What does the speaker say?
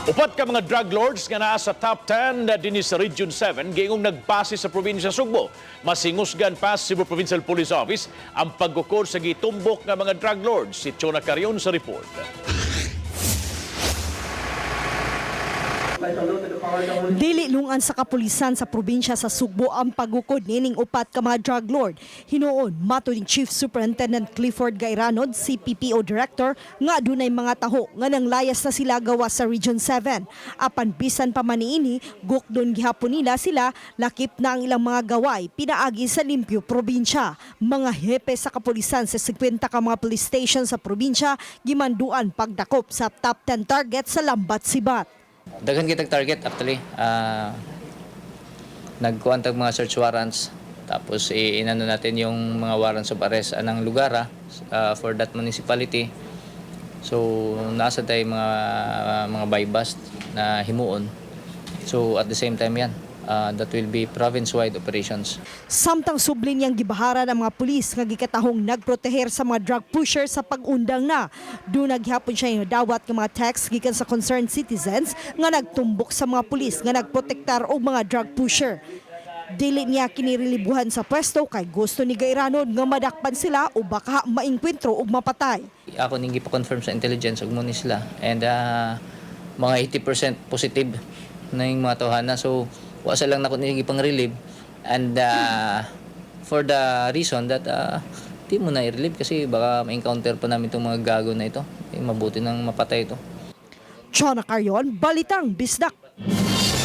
Upat ka mga drug lords nga naa sa top 10 na dinhi sa Region 7 giingong nagbase sa probinsya Sugbo. Masingusgan pa sa Cebu Provincial Police Office ang paggukod sa gitumbok nga mga drug lords. Si Chona Carion sa report. Dili lungan sa kapulisan sa probinsya sa Sugbo ang pagukod nining upat ka mga drug lord. Hinuon mato ni Chief Superintendent Clifford Gairanod, CPPO Director, nga dunay mga taho nga nanglayas na sila gawa sa Region 7. Apan bisan pa man niini, gukdon gihapon nila sila, lakip na ang ilang mga gaway pinaagi sa limpyo probinsya. Mga hepe sa kapulisan sa 50 ka mga police station sa probinsya gimanduan pagdakop sa top 10 target sa Lambat Sibat. Daghan kitag target actually. Nagkuan tag mga search warrants, tapos inano natin yung mga warrants of arrest anang lugar for that municipality. So nasa tayo mga buy bust na himuon. So at the same time yan, that will be province-wide operations. Samtang subli niyang gibaharan ang mga pulis nga gikatahong nagproteher sa mga drug pusher sa pag-undang na. Doon naghapon siya yung dawat ng mga text gikan sa concerned citizens nga nagtumbok sa mga pulis nga nagprotektar og mga drug pusher. Dili niya kinirilibuhan sa pwesto kay gusto ni Gairanod nga madakpan sila o baka maingkwentro og mapatay. Ako ning gipa-confirm sa intelligence ug mo ni sila and mga 80% positive na yung mga tawhana, so wa sa lang nako ni gipang-relieve and for the reason that di mo na i-relieve kasi baka ma-encounter pa namin itong mga gago na ito eh, mabuti nang mapatay ito. Chona Carion, Balitang Bisdak.